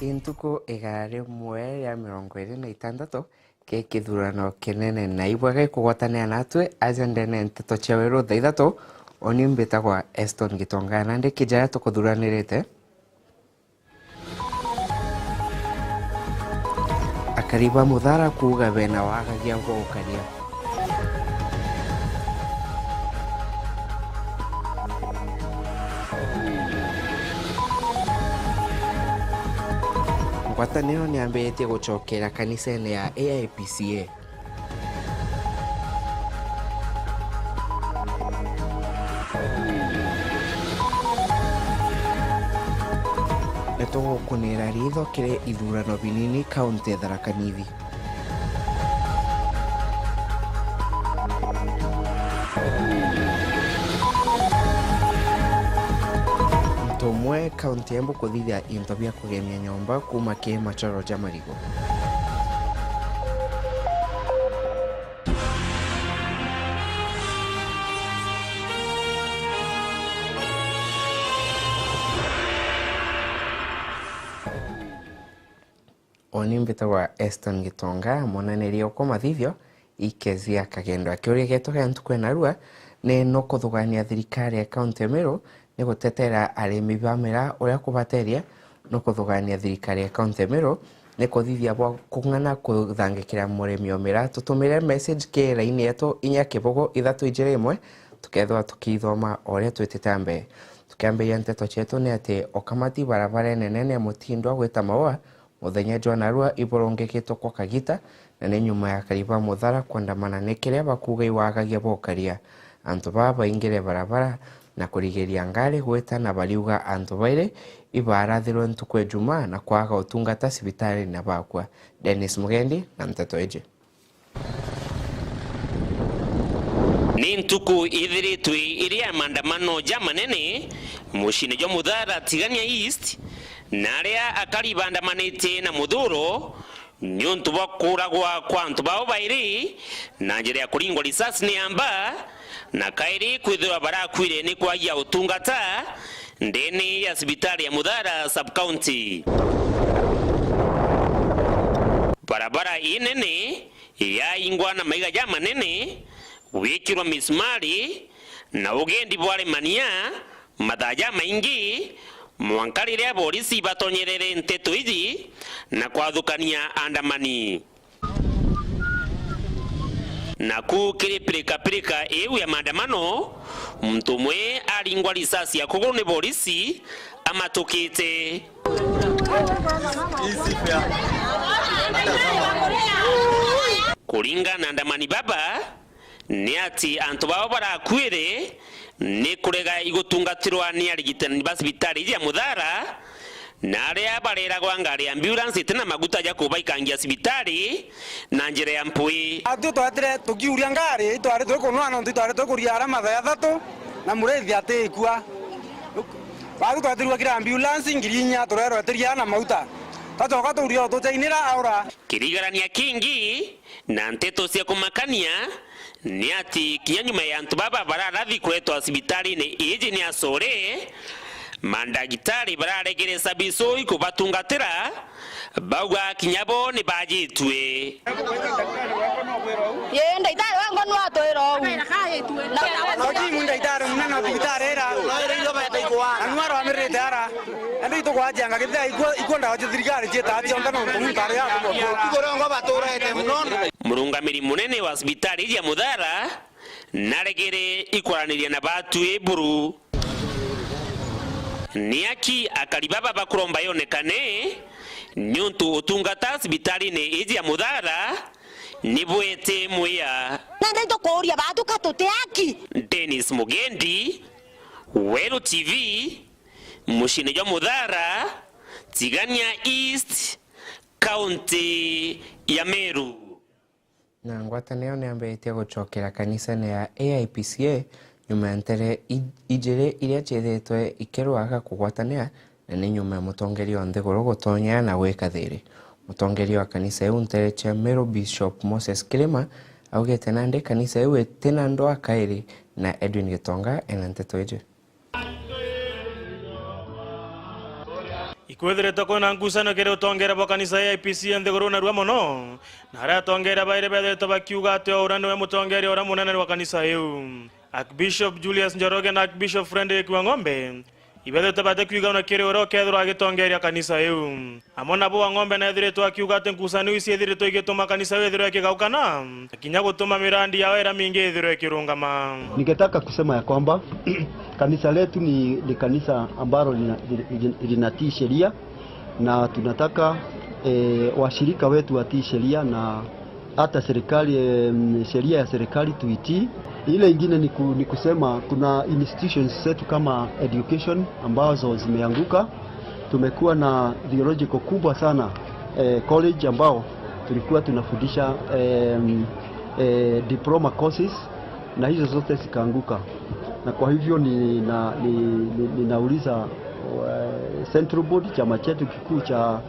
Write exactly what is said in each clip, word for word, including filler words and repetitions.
I ntuku igana rimwe ria mirongo iri na itantatu ki kithurano kinene, na ibwaga ikugwatanira natwi aja ndene nteto cia weru thaa ithatu. Oni mbitagwa Eston Gitonga, na ndi kijaria tukuthuranirite. Akari ba Muthara kuuga bena wagagia bwa ukaria. Ngwataniro niambiritie gucokera kanisene ya A I P C A. Nitugukunira ritho kiri ithurano binini kaunti ya Tharaka Nithi. Ntumwe kaunti ya Embu kuthithia into bia kugemia nyomba kuuma ki machoro ja marigu. Uni mbitagwa Eston Gitonga, munaniri ukwa mathithio, Ikezia Kagendo. Kiuria gietu gia ntuku ya narua ni nukuthugania thirikari ya kaunti ya Meru ni gutetera arimi ba miraa uria kubateria, nukuthugania thirikari ya kaunti ya Meru ni kuthithia bwa kung'ana kuthangikira murimi o miraa. Tutumire message ki laini yetu inya kibugu ithatu ijiri imwe, tukethirwa tukithoma o uria twitite mbere. Tukiambiria nteto cietu ni ati ukamati barabarene nene ya Mutindwa gwita Maua muthenya jwa narua iburungikitwe kwa kagita, na ni nyuma ya akari ba Muthara kuandamana ni kiria bakuuga iwagagia bwa ukaria. Antu baa baingire barabara na kurigiria ngari gwita, na bariuga antu bairi ibarathirwe ntuku ya Jumaa na kwaga utungata cibitari na bakua. Dennis Mugendi na nteto iji. Ni ntuku ithiritwe iri ya maandamano jamanene muciine jwa Muthara Tigania East, na aria akari baandamanitie na muthuro niuntu bwa kuuragwa kwa antu bao bairi na njira ya kuringwa risasi ni amba, na kairi kwithirwa barakuire ni kwagia utungata ndene ya cibitari ya Muthara sub-county. Barabara inene yaingwa na maiga jamanene, gwikirwa misumari, na ugendi bwaremania mathaa jamaingi, mwanka riria borisi batonyerere nteto iji na kwathukania aandamani. Naku kiri pirikapirika iu ya maandamano, muntu umwe aringwa risasi ya kuguru ni borisi amatukite. Kuringana na aandamani baba, ni ati antu bao barakuire ni kurega igutungatirwa ni arigitani ba cibitari iji ya Muthara, na aria bareragwa ngari ya ambulance iti na maguta ja kubaikangia cibitari na njira ya mpui. Atwi twetire tukiuria ngari, itwari turi kunwa nontu itwari turi kuria ara mathaa jathatu, na murithi atiikua. Batwi twetirwe kiri ambulance ngiri inya, turerwa itiria na mauta. Tacoka tuuria utuchainira aura. Kirigarania kingi na nteto cia kumakania ni ati kinya nyuma ya antu baba bararathi kuretwa cibitari-ini iji ni acuri, mandagitari bararegere cabicu ikubatungatira, bauga kinya bo ni bajitue. Ii, ndagitari wangwa nu atwira uu. Na Ojimu ndagitari munene wa thibitari ira. Na nu arwamirite ara. Indi itukwajianga kithira ikwo, ikwo ndawa cia thirikari ciitaga cionthe nontu muntu ari akumwa. Igoro ngo baturete muno. Murungamiri munene wa cibitari iji ya Muthara naregere ikwaraniria na batwi buru. Ni aki akari baba bakuromba yonekane, niuntu utungata cibitari-ini iji ya Muthara ni bwete mwiya. Nandi tukuuria batu ka tuti aki? Dennis Mugendi, Weru T V, muciine jwa Muthara, Tigania East, kaunti ya Meru. Na ngwataniro niambiritie gucokera kanisene ya A I P C A nyuma ya ntere i-, ijiri iria ciithitwe ikirwaga kugwatanira, na ni nyuma ya mutongeria o nthiguru gutonya na gwika thiiri. Mutongeria wa kanisa iu ntere cia Meru, Bishop Moses Kirima, augite nandi kanisa iu itina ndwaa kairi, na Edwin Gitonga ena nteto iji. I Kwithiritwe kwina ngucanio kiri utongeria bwa kanisa ya A I P C ya nthiguru narua mono, na aria atongeria bairi bethiritwe bakiuga ati o uria niwe mutongeria uria munene wa kanisa iu. Archbishop Julius Njoroge na Archbishop Frederick Wang'ombe ibethirite batikwigua na kiri uria ukethirwa agitongeria kanisa iu. Amwe nabo Wang'ombe neethiritwe akiuga ati ngucanio iu ciethiritwe igituma kanisa iu ithirwe ikigaukana, na kinya gutuma mirandi yao iria mingi ithirwe ikirungama. Ningetaka kusema ya kwamba kanisa letu ni, ni kanisa ambalo lina-, lina-, linatii sheria, na tunataka, eh, washirika wetu watii sheria na hata serikali, em, sheria ya serikali tuitii. Ile ingine ni ku-, ni kusema kuna institutions zetu kama education ambazo zimeanguka. Tumekuwa na theological kubwa sana, eh, college ambao tulikuwa tunafundisha, em, eh, diploma courses, na hizo zote zikaanguka. Na kwa hivyo nina-, ni-, ni-, ninauliza, eh, Central Board, chama chetu kikuu cha,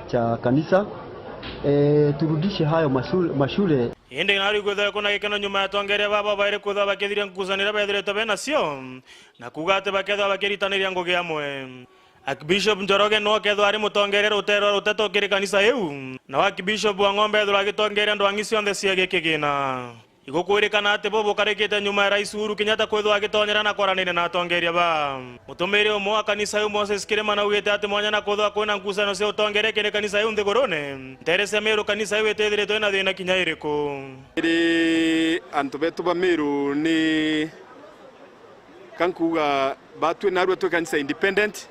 cha kanisa, eh, turudishe hayo mashule, mashule. Indi nari kwithirwa kuna gikeno nyuma ya atongeria baba bairi kwithirwa bakithiria ngucanio iria bethiritwe benacio, na kuuga ati bakethirwa bakiritaniria ngugi amwe. Archbishop Njoroge niwe ukethirwa ari mutongeria rutere rwa ruteto kiri kanisa iu, nao Archbishop Wang'ombe ethirwa agitongeria ndwang'i cionthe cia gikigina. Igukwirikana ati bo bukarikite nyuma ya Rais Uhuru Kenyatta kwithirwa agitonyera na kwaraniria na atongeria ba. Mutumiri umwe wa kanisa iu Moses Kirima naugite ati mwanya na kwithirwa kwina ngucanio cia utongeria kiri kanisa iu nthigurune, nteere cia Meru kanisa iu itithiritwe ina thina kinya iriku. Iri antu betu ba Meru ni Ka nkuuga, batwi naarua twi kanisa independent,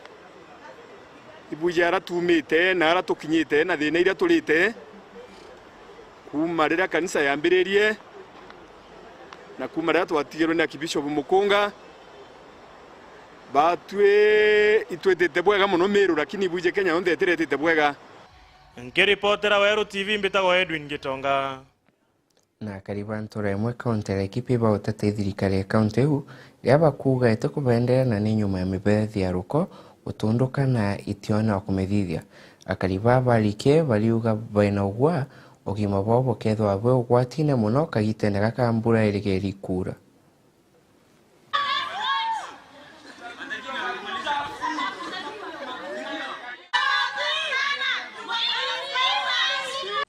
ibwiji aria tuumite na aria tukinyite na thiina iria turite, kuuma riria kanisa yaambiririe na kuuma riria twatigirwe ni Archbishop Mukunga. Batwi itwitite bwega mono Miru, lakini ibwiji Kenya yonthe itiretite bwega. Nkiripotera Weru T V, mbitagwa Edwin Gitonga. Na akari ba ntura imwe kaunti ya Laikipia ibautete thirikari ya kaunti iu riria bakuuga itikubenderea na ni nyuma ya miberethi ya ruko gutunduka na itiona wa kumithithia. Akari baa barikie bariuga baina ugwa ugima bwao bukethirwa bwi ugwatine mono kagitene gaka mbura irigeri kuura.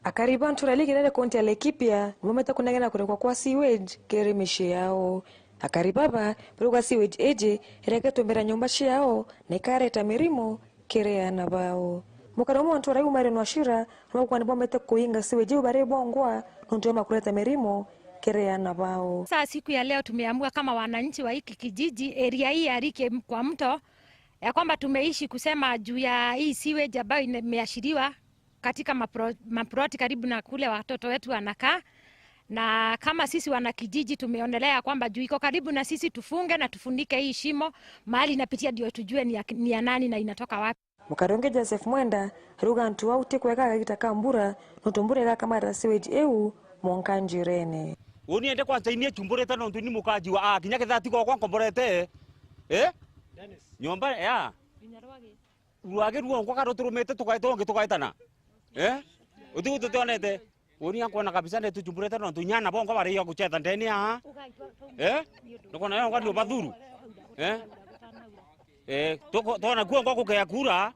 Akari ba ntura iri kirere kaunti ya Laikipia nibaumite kunegena kurekwa kwa sewage kiri micii yao. Akari baba barauga sewage iji ireketwe mbere ya nyomba ciao na ikareta mirimo kiri aana bao. Mukari umwe wa ntura iu Marion Wachira arauga nibaumite kuinga sewage iu bari bongwa nontu ya kureta mirimo kiri aana bao. Saa siku ya leo tumeamua kama wananchi wa hiki kijiji, area hii ya Rike kwa mto, ya kwamba tumeishi kusema juu ya hii sewage ambayo ine-, imeashiriwa katika mapro-, maploti karibu na kule watoto wetu wanakaa. Na kama sisi wanakijiji tumeonelea kwamba juu iko karibu na sisi, tufunge na tufunike hii shimo mahali inapitia, ndio tujue ni ya, ni ya nani na inatoka wapi. Mukari ungi Joseph Mwenda arauga antu au ti kwega kagita ka mbura, nontu mbura igakamata sewage iu mwanka njirene. Uni ende kwanza ini echumburite nontu ni mukaji wa, ah, kinya kithati gokwa nkomborete. Eh? Nyomba ya. Rwagi ruo ngwa karuturumite tukaita ungi tukaitana. Eh? Uti gututionete. Uni ankwona kabisa ni tuchumburite nontu nyana bongwa bari yo guchetha ndeni aa. Eh? Nukona yo ngwani ubathuru. Eh? Eh, tuko-, twona kuo ngwa gukea kura.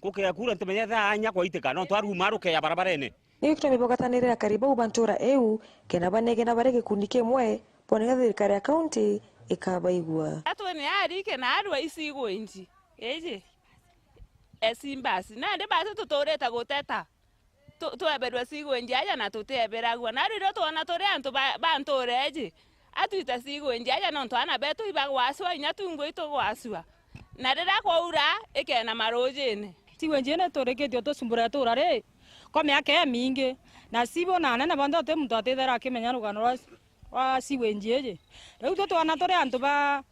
Gukea kura ntumenyete anya kwaitika. No twaruma rukea barabarene. Nikio gitumi bogwatanirira akari bau ba ntura iu, kenda banegena bari gikundi kimwe, bonega thirikari ya kaunti ikabaigua. Atwene arike na arua icigwinji iji esimbasi. Nandi basi tuturite guteta. Tu-, tweberwe cigwinji aja na tutieberagua. Na riu twona turi antu ba, ba ntura iji, atwite cigwinji aja nontu aana betu ibagwacua, inya tungwa itugwacua. Na riria kwaura, ikena marujine. Cigwinji ino iturikitie utucumbura itura ri kwa miaka imingi. Na cibu na anene bonthe uti muntu atithera akimenya rugano rwa, rwa cigwinji iji. Riu twi twana turi antu ba,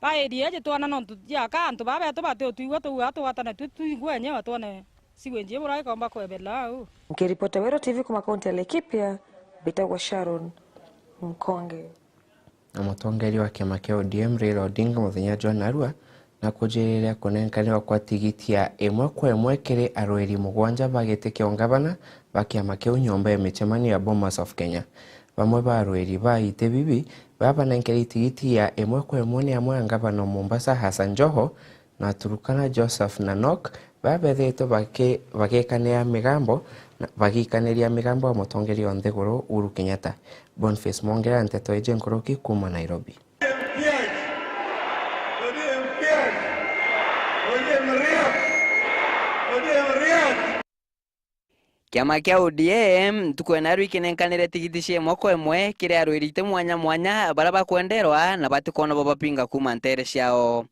ba area iji twana nontu jiaka antu baa betu bati utwigua tuga tugwatane twi twigua enyewe twone. Sewage bura ikomba kwebela au. Nkiripota Weru T V kuma kaunti ya Laikipia, mbitagwa Sharon Nkonge. Na mutongeria wa kiama kia O D M Raila Odinga muthenya jwa narua na kujiriria kunenkanirwa kwa tigiti ya imwe kwa imwe kiri arwiri mugwanja ba giti kia ungavana ba kiama kiu nyomba ya micemanio ya Bomas of Kenya. Bamwe ba arwiri ba iti bibi babanenkeri tigiti ya imwe kwa imwe ni amwe a ngavana o Mombasa Hassan Joho na Turkana Joseph Nanok, Baa bethiritwe baki-, bagikanira migambo na, bagikaniria migambo ya mutongeria wa nthiguru Uhuru Kenyatta. Boniface Mwongera, nteto iji nkuruki kuuma Nairobi. Kiama kia O D M ntuku ya naru ikinenkanire tigiti cia imwe kwa imwe kiri arwiri iti mwanya mwanya baria bakwenderwa na batikwona bo bapinga kuuma nteere ciao.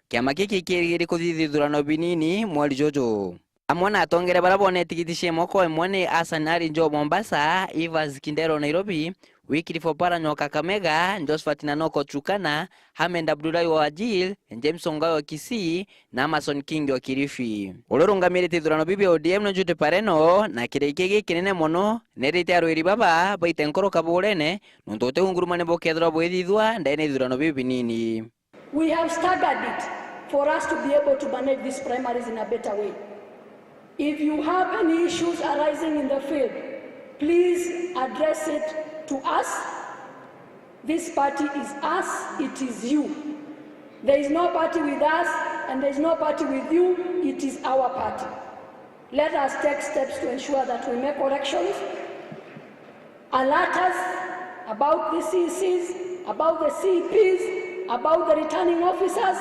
Kiama giki kirigiri kuthithia ithurano binini mweri juju. Amwe na atongere baria boonere tigiti cia imwe kwa imwe ni Hassan Ali Joho Mombasa, Evans Kindero Nairobi, Wycliffe Oparanya o Kakamega, Josphat Nanok o Turkana, Ahmed Abdullahi o Wajir, James Ongwae o Kisii, na Amason Kingi o Kilifi. Uria urungamirite ithurano biu bia O D M ni Judy Pareno, na kiriki gikinene mono nerite arwiri baba baite nkoro kabuurene, nontu uti ungurumani bukethirwa bwithithua ndene ithurano biu binini. We have staggered it for us to be able to manage these primaries in a better way. If you have any issues arising in the field, please address it to us. This party is us, it is you. There is no party with us and there is no party with you, it is our party. Let us take steps to ensure that we make corrections. Alert us about the C Cs, about the C Ps, about the returning officers,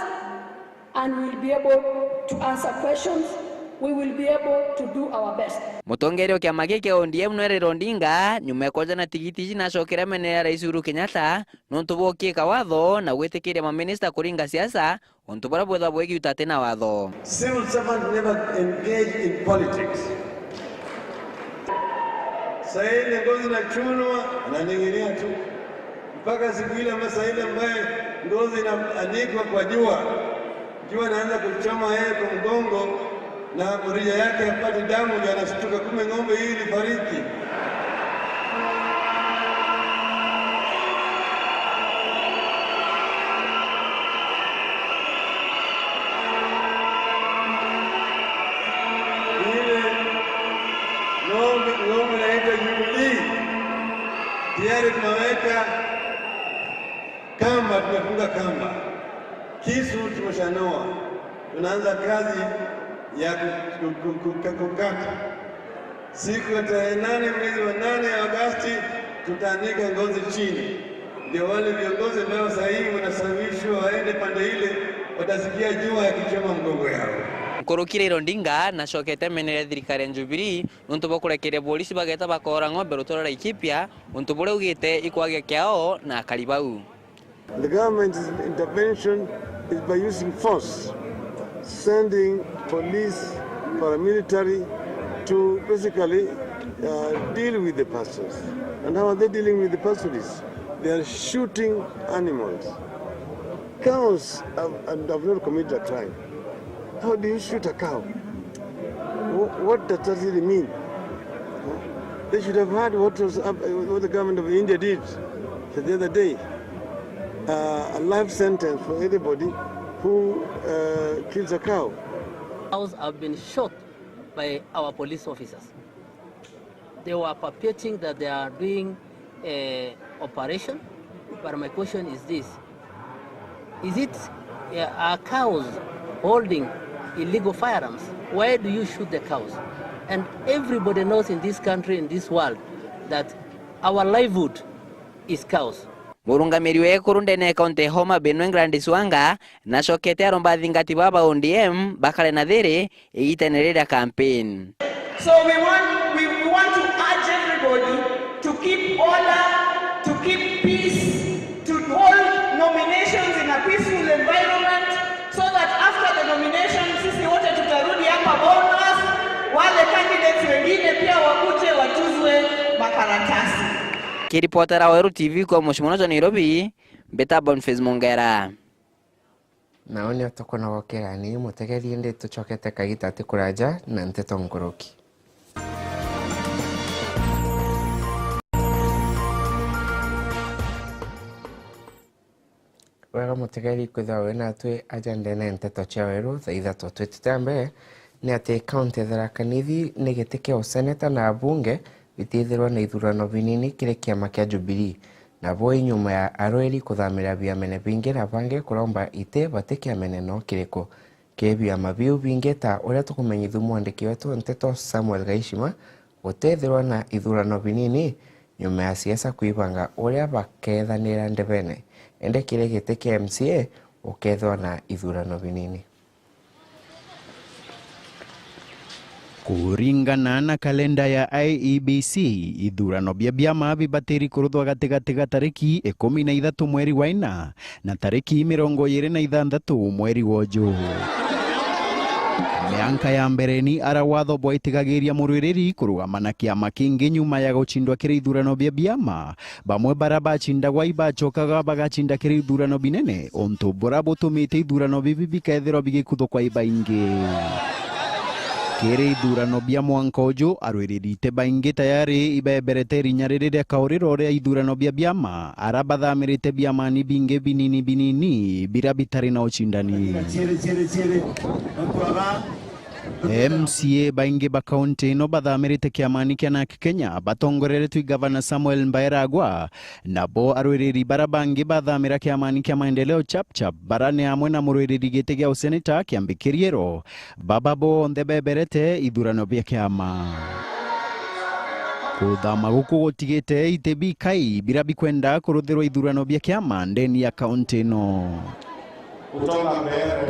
and we'll be able to answer questions. We will be able to do our best. Mutongeria o kiama giki kia O D M Raila Odinga, nyuma ya kwonjana tigiti iji, nacokere ameneera Rais Uhuru Kenyatta nontu bwa ukiika watho na gwitikiria maminista kuringa siasa, untu buria bwithagwa bwigiuta ati na watho. Civil servant never engage in politics. Saa ile ngozi inachunwa, ananing'inia tu. Mpaka siku ile ama saa ile ambaye ngozi inaanikwa kwa jua, jua inaanza kuchoma yeye kwa mgongo, na mrija yake hapati damu, ndio anashtuka, kumbe ng'ombe hii ilifariki. Ile ng'ombe, ng'ombe inaitwa Jubilee. Tayari tunaweka kamba, tumefunga kamba. Kisu tumeshanoa. Tunaanza kazi ya ku-, ku-, ku-, ku-, kukata. Siku ya tarehe nane mwezi wa nane ya Agosti, tutaanika ngozi chini. Ndio wale viongozi ambao sasa hivi wanasawishwa waende pande ile, watasikia jua yakichoma mgongo yao. Nkuruki Raila Odinga nacokete ameneere thirikari ya Jubilee nontu bwa kurekeria borisi bageta bakoora ng'ombe rutuura Laikipia, untu buria augite ikwagia kiao na akari bau. The government's intervention is by using force, sending police, paramilitary to basically, uh, deal with the pastures. And how are they dealing with the pastures? They are shooting animals. Cows have, have not committed a crime. How do you shoot a cow? Wh-, what does that really mean? They should have heard what was up, what the government of India did the other day. Uh, a life sentence for anybody who, uh, kills a cow. Cows have been shot by our police officers. They were perpetuating that they are doing, eh, operation, but my question is this. Is it, eh, are cows holding illegal firearms? Why do you shoot the cows? And everybody knows in this country, in this world, that our livelihood is cows. Murungamiri wa ekuru ndene ya kaunti ya Homa Bay, Gladys Wanga, nacokete aromba athingati baba ba O D M bakare na thiri igitene riri ria campaign. So we want, we, we want to urge everybody to keep order, to keep peace, to hold nominations in a peaceful environment, so that after the nomination, sisi wote tutarudi hapa Bomas, wale candidates wengine pia wakuje watuzwe makaratasi. Kiripotera Weru T V kwa mucii munene jwa Nairobi, mbita Boniface Mongera. Nao nio tukunogokera ni mutegeri, indi tucokete kagita ti kuraja na nteto nkuruki. Wega mutegeri kwithirwa wi natwi aja ndene nteto cia Weru thaa ithatu. Twitite mbere ni ati kaunti ya Tharaka Nithi ni giti kia useneta na abunge bitithirwa na ithurano binini kiri kiama kia Jubilee, nabo i nyuma ya arweri kuthamira biamene bingi na bangi kuromba iti bati kiamene no kiriku. Kiri biama biu bingi ta uria tukumenyithua mwandiki wetu wa nteto Samuel Gaishima, gutethirwa na ithurano binini nyuma ya siasa kwibanga uria bakethanira ndebene, indi kiri giti kia M C A gukethirwa na ithurano binini. Kuringana na kalenda ya I E B C, ithurano bia biama bibatiri kuruthwa gatigati ga tariki ikumi na ithatu mweri wa ina na tariki mirongo iiri na ithanthatu mweri wa uju. Mianka ya mbere ni ara watho bwaitigagiria murwiriri kurugama na kiama kingi nyuma ya gucindwa kiri ithurano bia biama, bamwe bara bacindagwa ibacokaga bagacinda kiri ithurano binene, untu bura butumite ithurano bibi bikethirwa bigikuthukwa ibaingi. Kiri ithurano bia mwanka uju, arwiriri iti baingi tayari ibeberete irinya riri ria kauriro ria ithurano bia biama, ara bathamirite biamani bingi binini binini bira bitari na ucindani. M C A baingi ba kaunti ino bathamirite kiamani kia NARC Kenya, batongoreretwe i Gavana Samuel Mbaeragwa, nabo arwiriri bara bangi bathamira kiamani kia Maendeleo Chap Chap, bara ni amwe na murwiriri giti gia useneta Kiambi Kiriero. Baba bonthe beberete ithurano bia kiama. Kuthama guku gutigite iti bikai bira bikwenda kuruthirwa ithurano bia kiama ndeni ya kaunti ino.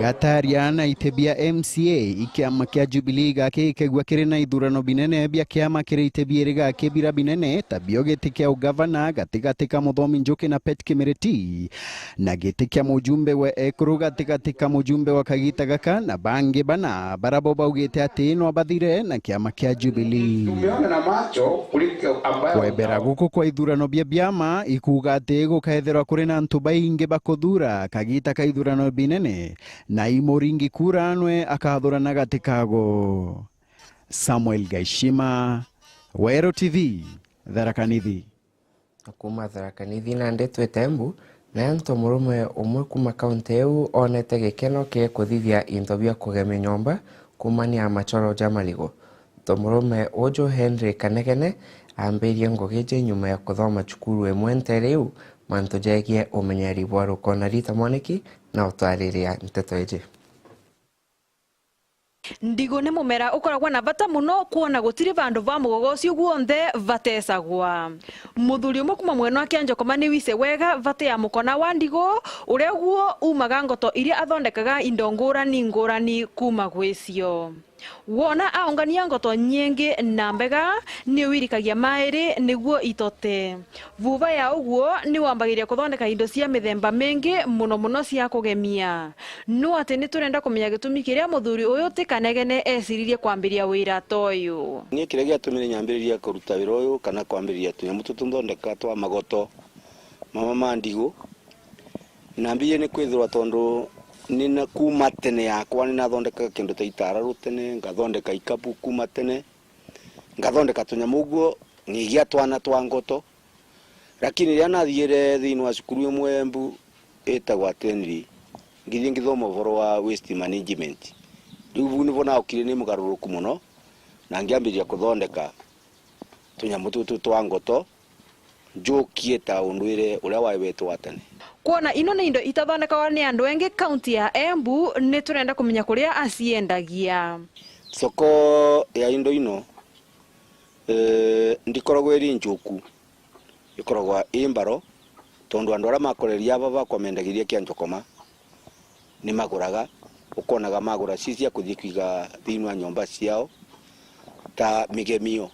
Gataria na iti bia M C A, i kiama kia Jubilee gaki gikegua kiri na ithurano binene bia kiama kiri iti biiri gaki bira binene, tabio giti kia ugavana gatigati ka Muthomi Njuki na Pet Kimiriti, na giti kia mujumbe wa ekuru gatigati ka mujumbe wa kagita gaka na bangi bana, bara bo baugite ati no bathire na kiama kia Jubilee. Tumeona na macho kuliko ambayo Kwebera guku kwa ithurano bia biama ikuuga ati gukeethirwa kuri na antu baingi bakuthura kagita ka ithurano binene, na imuringi kura nwe akathurana gati kago. Samuel Gaishima, Weru T V, Tharaka Nithi. Na kuuma Tharaka Nithi nandi twite Embu, nae ntomurume umwe kuuma kaunti iu oonete gikeno kiri kuthithia into bia kugemia nyomba kuumania na machoro ja marigu. Ntomurume uju Henry Kanegene aambirie ngugi iji nyuma ya kuthoma cukuru imwe nteere iu mantu jegie umenyeri bwa rukono. Rita Mwaniki na utwariria nteto iji. Ndigu ni mumera ukoragwa na vata muno kwona gutiri vandu va mugogo ucio guonthe vatesagwa. Muthuri umwe kuuma mwena wa Kianjokoma ni wise wega vata ya mukona wa ndigu, uria guo uumaga ngoto iria athondekaga indo ngurani ngurani kuuma gwi cio. Wona aungania ngoto nyingi na mbega, ni wirikagia mairi niguo itote. Vuva ya uguo, ni wambagiria kuthondeka indo cia mithemba mingi, muno muno cia kugemia. No ati ni turenda kumenya gitumi kiria muthuri uyu ti Kanegene eeciririe kwambiria wira ta uyu. Ni kiria giatumire nyambiriria kuruta wira uyu kana kwambiriria tunyamu tutu nthondeka twa magoto mama ma ndigu. Naambirie ni kwithirwa tondu ni na, kuuma tene yakwa ni nathondekaga kindu ta itararu tene, ngathondeka ikabu kuuma tene, ngathondeka tunyamu uguo ngigia twana twa ngoto. Lakini riria nathiire thiini wa cukuru imwe Embu itagwa Tenri, ngithii ngithoma uvoro wa waste management. Riu vau nivo naokire ni mugaruruku mono, na ngiambiriria kuthondeka tunyamu tutu twa ngoto, njukie ta unduire uria wai wetu wa tene. Kwona ino ni indo itathondekagwa ni andu engi kaunti ya Embu, ni turenda kumenya kuria aciendagia. Thoko ya indo ino, eh, ndikoragwa iri njuku, ikoragwa i mbaro, tondu andu aria makoreria aba bakwa mendagiria Kianjokoma, ni maguraga, ukonaga magura ci cia kuthii kwiga thiini wa nyomba ciao ta migemio.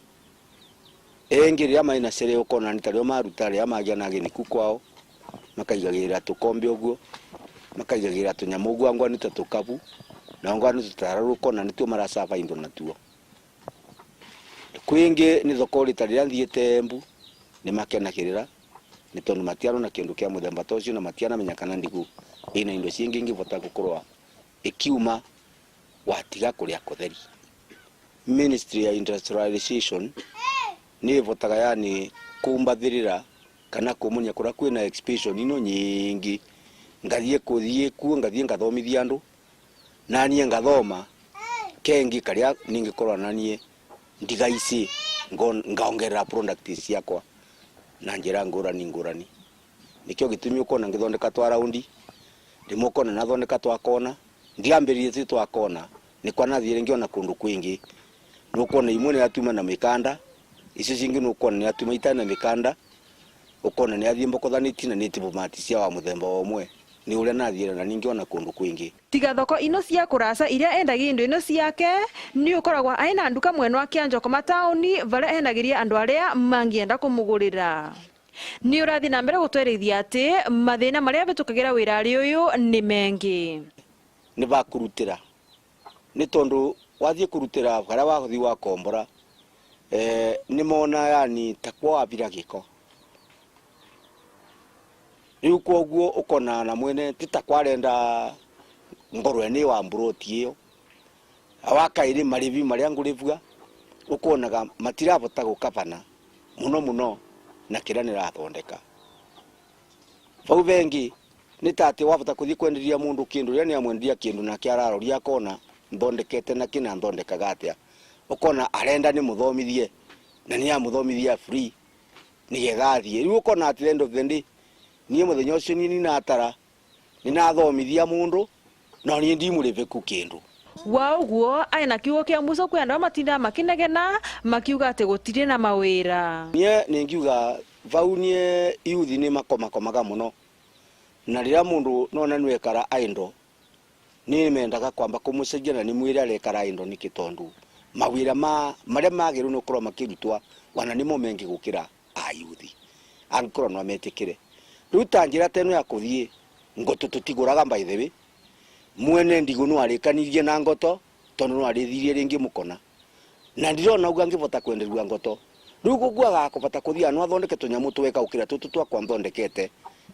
Ingi riria mai na cere, ukona ni tario maruta riria magia na ageni ku kwao, makaigagirira tukombe uguo, makaigagirira tunyamu uguo angwa ni ta tukabu, na angwa ni tutararu, ukona nituo maracaba indo natuo. Kwingi ni thoko rita riria nthiite Embu, ni makenagirira, ni tondu matiarona kindu kia muthemba ta ucio, na matianamenya kana ndigu ina indo ciingi ingivota gukorwa ikiuma watiga kuria kutheri. Ministry ya Industrialization ni ivotaga, yani, kumbathirira kana kumonia kuria kwina exhibition ino nyingi. Ngathii kuthii kuo, ngathii ngathomithia andu, nanie ngathoma, kengi karia ningikorwa nanie ndiga ici, ngo-, ngaongerera product ciakwa na njira ngurani ngurani. Nikio gitumi ukona ngithondeka twa raundi, rimwe ukona nathondeka twa kona, Ndiambiririe ti twakona, ni kwa nathiire ngiona kundu kwingi. Nukwona imwe ni atuma na mikanda, icio cingi nukwona ni atuma itari na mikanda, ukona ni athii mbokothanitie na ni tibumati cia wa muthemba omwe. Ni uria nathiire na ningi ona kundu kwingi. Tiga thoko ino cia kuraca iria endagia indo ino ciake, ni ukoragwa ai na nduka mwena wa Kianjokoma tauni, varia endagiria andu aria mangienda kumugurira. Ni urathii na mbere gutwerithia ati mathina maria avitukagira wirari uyu ni mengi. Ni bakurutira, ni tondu wathii kurutira varia wathii wakombora, eh, ni mona yani ta kwa wavira giko. Riu kwoguo ukona na mwene ti ta kwa arenda ngorwe ni wa mburoti iyo. Awa kairi marivi maria ngurivua, ukonaga matirabota gukavana muno muno na kiria nirathondeka. Vau vengi, ni ta ati wabota kuthii kwenderia mundu kindu, riria niamwenderia kindu nake araroria akona nthondekete na kina nthondekaga atia. Ukona arenda ni muthomithie, na ni amuthomithia free, nigetha athie. Riu ukona at the end of the day, nie muthenya ucio nie ninatara, ninathomithia mundu, no nie ndimuriviku kindu. Wa uguo, ai na kiugo kia mwico kwi andu aria matindaa makinegena, makiuga ati gutiri na mawira. Nie ningiuga vau nie youth ni makomakomaga muno. Na riria mundu nona nwekara idle, ni mendaga kwamba kumucenjia na nimwire arekara idle niki, tondu mawira ma, maria magirwe ni gukorwa makirutwa, wana nimo mengi gukira a youth, angikorwa no ametikire. Riu ta njira ta ino ya kuthii, ngoto tutiguraga by the way, mwene ndigu no arikanirie na ngoto, tondu no arithirie ringi mukona. Na ndirona uga ngivota kwenderua ngoto. Riu guku agakubota kuthia no athondeke tunyamu twega gukira tutu twakwa nthondekete,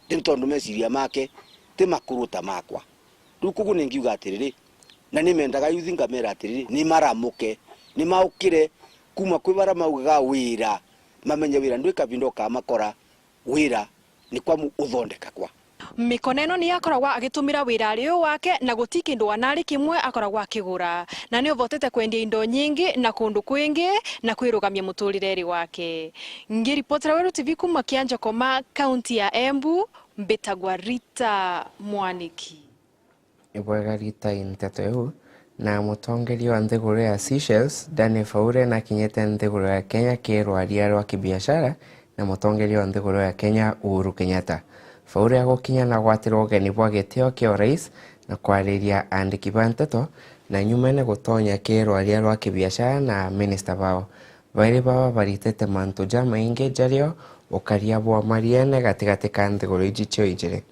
ni tondu meciria make ti makuru ta makwa. Riu kugu ningiuga atiriri, na nimendaga youth ngamera atiriri, nimaramuke, nimaukire kuma kwi bara maugaga wira, mamenye wira ndwi kavinda ukamakora, wira ni kwa mu-, uthondekagwa. Mikona ino ni akoragwa agitumira wirari uyu wake, na guti kindu wanari kimwe akoragwa akigura, na ni uvotete kwendia indo nyingi na kundu kwingi na kwirugamia muturireri wake. Ngiripotera Weru T V kuma Kianjokoma, kaunti ya Embu, mbitagwa Rita Mwaniki. Ibwega Rita i nteto iu, na mutongeria wa nthiguru ya Seychelles, Dany Faure, nakinyite nthiguru ya Kenya ki rwaria rwa kibiashara na mutongeria wa nthiguru ya Kenya, Uhuru Kenyatta. Faure agukinya na gwatirwa ugeni bwa gitio kia urais na kwariria aandiki ba nteto, na nyumene gutonya ki rwaria rwa kibiashara na minista bao. Bairi baba baritite mantu jamaingi jario ukaria bwa mariene gatigati ka nthiguru iji cio ijiri.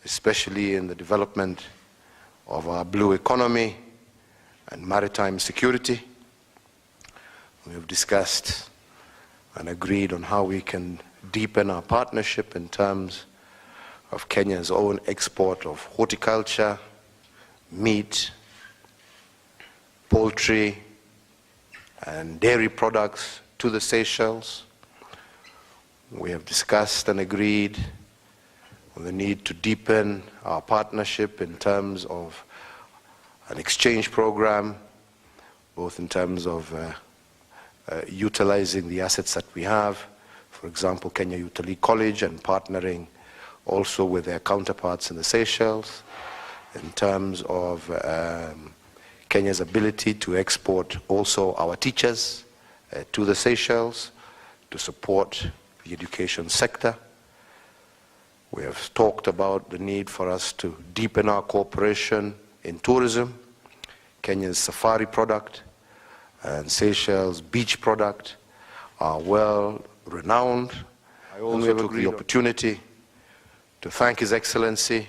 Especially in the development of our blue economy and maritime security. We have discussed and agreed on how we can deepen our partnership in terms of Kenya's own export of horticulture, meat, poultry, and dairy products to the Seychelles. We have discussed and agreed on the need to deepen our partnership in terms of an exchange program, both in terms of, uh, uh, utilizing the assets that we have, for example, Kenya Youth Elite College, and partnering also with their counterparts in the Seychelles in terms of, um, Kenya's ability to export also our teachers, uh, to the Seychelles to support the education sector. We have talked about the need for us to deepen our cooperation in tourism. Kenya's safari product and Seychelles beach product are well renowned. I also took the opportunity to thank His Excellency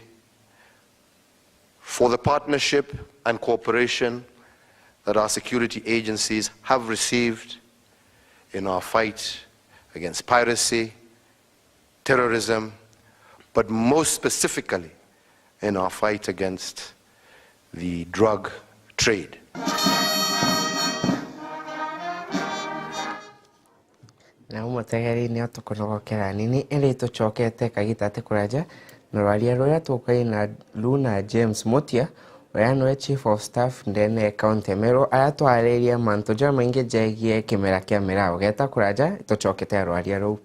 for the partnership and cooperation that our security agencies have received in our fight against piracy, terrorism, but most specifically in our fight against the drug trade. Na umutegeri nio tukunogokera nini, indi tucokete kagita ti kuraja na rwaria ruria tukaina ru na James Mutia, Uria niwe Chief of Staff ndene ya County ya Meru, aria twaririe mantu jamaingi jegie kimera kia miraa. Ugeta kuraja, tucoke twarwaria ruu.